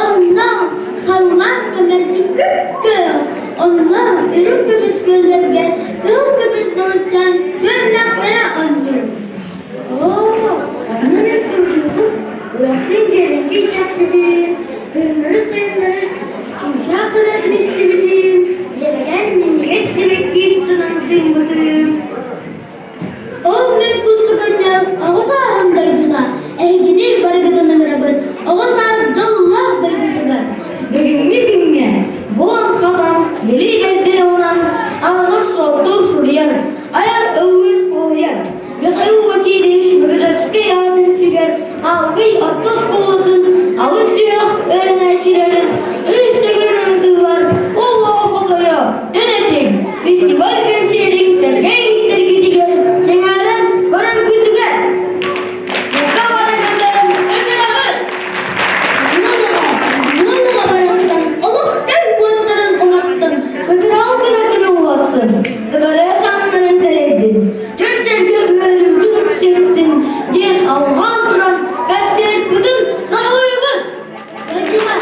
Онно халлаан көмөлтүк күп-күөх, онно үрүҥ көмүс күөллэргэ кыһыл көмүс балыкчаан көрүнэхтэрэ оонньуур. Оо, онно мин сылдьыбытым, урэхтин дьиэлэргэ итэхпитим, кыһыннары-сайыннары чыычаах ырыатын истибитим, дьэрэкээн минньигэс сибэкки ыстынан тыыммытым. Ол мин кустугунньах оҕо сааһым дойдута, эһигини барыгытын ыҥырабын оҕо саас дьоллоох дойдутугар. Бүгүҥҥү күҥҥэ буолан-хатан, билии бэрдин ылынан, ааҕар-суоттуур суруйар, айар ыллыыр хоһуйар Михаил Васильевич Мегежекскэй аатын сүгэр Алгый орто оскуолатын алын сүһүөх үөрэнээччилэрин үс төгүл ыҥырдылар Улуу Хотойо Эн фестиваль кэнсиэрин сэргэй истэргитигэр сэҥээрэн көрөргүтүгэр Бука барыгытын ыҥырабыт! Нулуга барахсан олох тэҥ уоттарын уматтын, кытыраал кынатын уһаттын, кытарыа саҥнарын тэлэйдин, дьон-сэргэ үөрүүтүн үксэттин диэн алҕаан туран концерппытын саҕалыыбыт! Ыалдьыма!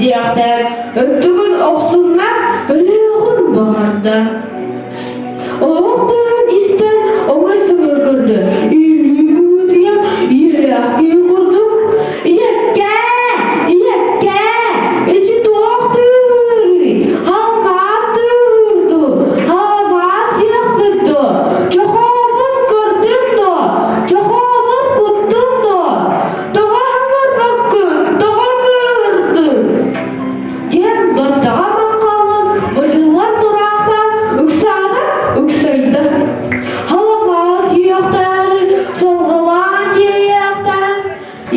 Диэхтээн өттүгүн охсунна, өлүөҕүн баҕарда. Оһох тыаһын истэн оҥой сыҥыы көрдө, иилии быһыытыйан иэлээх киһи курдук «Ийэккээ! Ийэккээ! Ити туох тыаһыырый? Хаалмаат тыаһыыр дуу? Хаалмаат сиэхпит дуо? Чохообун көрдүҥ дуо? Чохообун куттуҥ дуо? Тоҕо аһымарбаккын? Тоҕо кыыһырдыҥ?» диэн баттаҕа маххаллан модьуллан тураахтаан ыксаата ыксайда. Халамаат иэхтээри салҕалаан тиэйээхтээн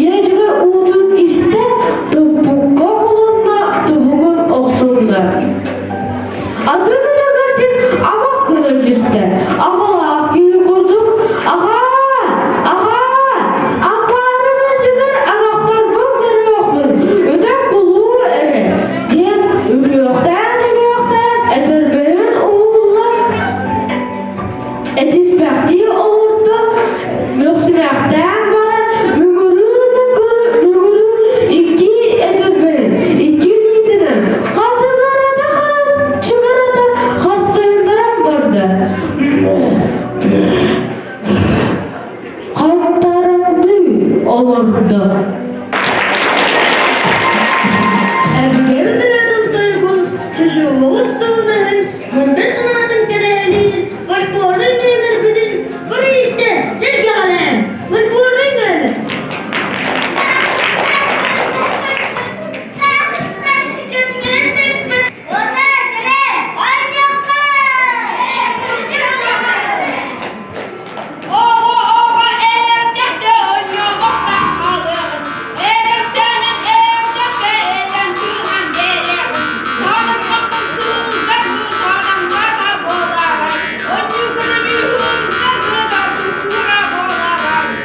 ийэдьигэ уутун истэ туппукка холунна тобугун охсунна. Атын үлэгэрдик амах гына түстэ. Аҕалаах киһи курдук аҕаа, аҕаа, ампаарым үрдүгэр анахтарбын көрүөхпүн, өтөн кулуу эрэ диэн үрүөхтээн-үрүөхтээн этэрбэһин уһулла этиспэхтии олордо, мөхсүмэхтээн баран мөҥүрүү-мөҥүрүү икки этэрбэһин икки илиитинэн хатыгырата хачыгырата харсыһыннаран барда. Хантараҥныы олордо. Өбүгэбит ырыатын тойугун, чочуллубут тылын-өһүн, мындыр санаатын кэрэһэлиир фольклорнай нүөмэрбитин көрө-истэ сэргэҕэлээн фольклорнай нүөмэр. Оҕо-оҕо эрдэхтэ оонньообохтон хаалыаҕын, эдэрдээнэн эрдэхтэ этэн тыынан биэриэҕин, саанарбахтан сылдьаргы саанаммата буолаарай, онньугун саргыда тутуура буолаарай.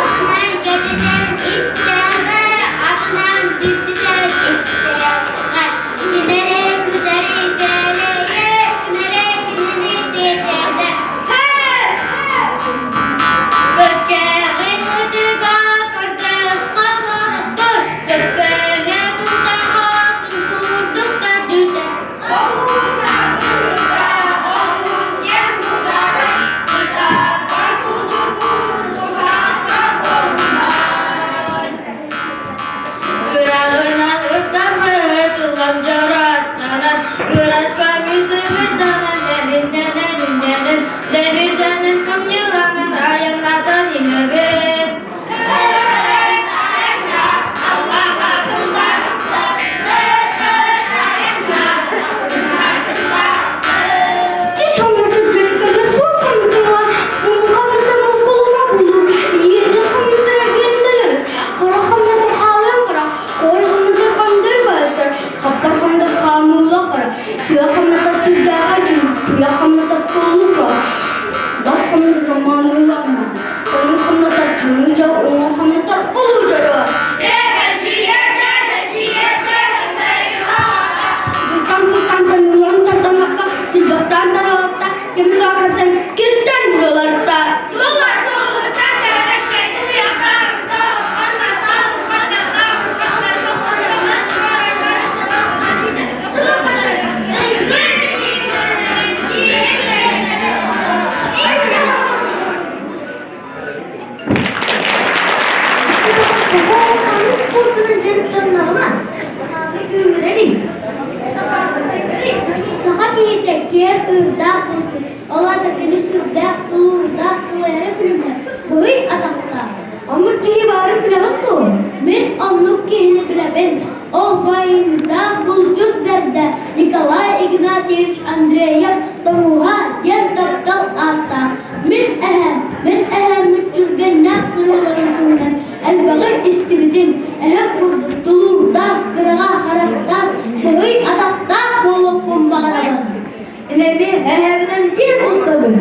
Атынан кэтитэн истэҕэ, атынан дьиктитэн истэҕэ, ким эрэ күтэри сэрэйэр, ким эрэ кинини ситэрдэр. Көрчээҕин ытыга көрдөөх хаҕарастар, Көккөнө тутаҕатын курдук төрдүтэ. Ыраҕынан ыртаммыт ыллам дьоруоттанан, ыраас көмүс ыҥырданан, эһиннэнэн үннэнэн, дэбирдэнэн кымньыыланан айаннатан иһэбин. Саха киһитэ киэр кыырдаах булчут, ол аата кини сүрдээх тулуурдаах сылайара күлүмэ, быһый атахтаах. Оннук киһи баарын билэҕин дуо? Мин оннук киһини билэбин. Ол байымдаах булчут бэрдэ Николай Игнатьевич Андреев Тоҥуһа диэн таптал ааттаах. Мин эһэм, мин эһэм мүччүргэннээх сырыыларын туһунан элбэҕи истибитим. Эһэм курдук тулуурдаах, кыраҕа харахтаах, быһый атахтаах буолуохпун баҕарабын. Инэми эһэбинэн киэн туттабын.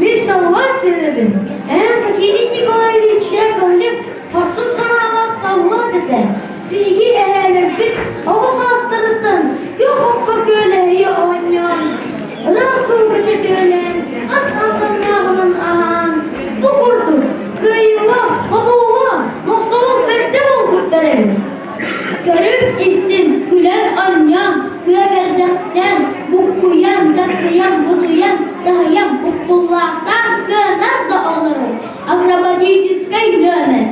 Мин саллаат сиэнэбин. Эһэм Василий Николаевич Яковлев хорсун санаалаах саллаат этэ. Биһиги эһээлэрбит оҕо саастарыттан күөх окко күөлэһийэ оонньоон, Көрүҥ-истиҥ, күлэн-оонньооҥ, күөбэрдэхтээн, буккуйан, такыйан, бутуйан, таһыйан, буккуллаахтаан кыанар да оҕолору акробатическай нүөмэр.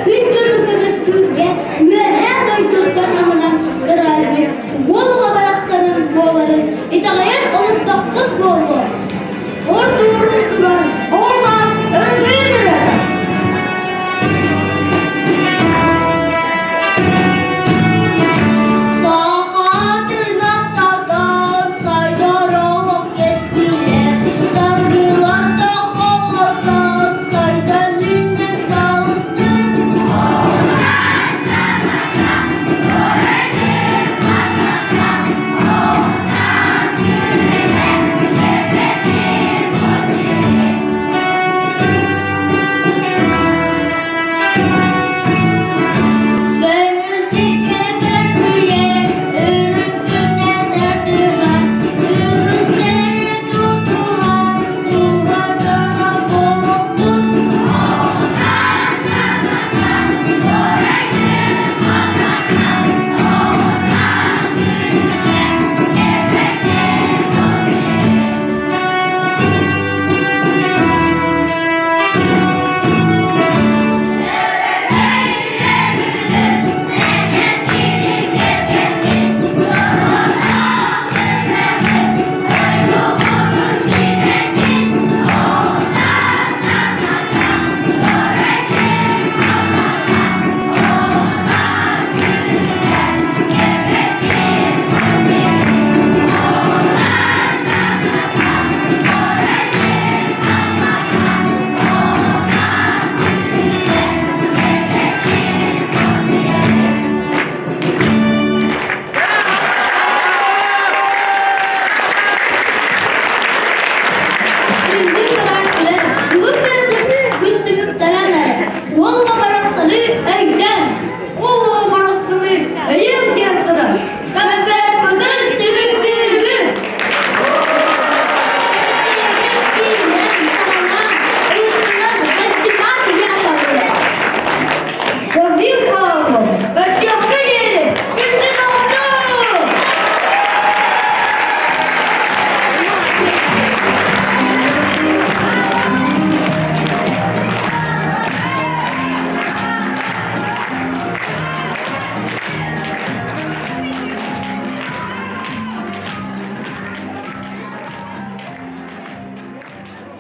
Күн дьонугар.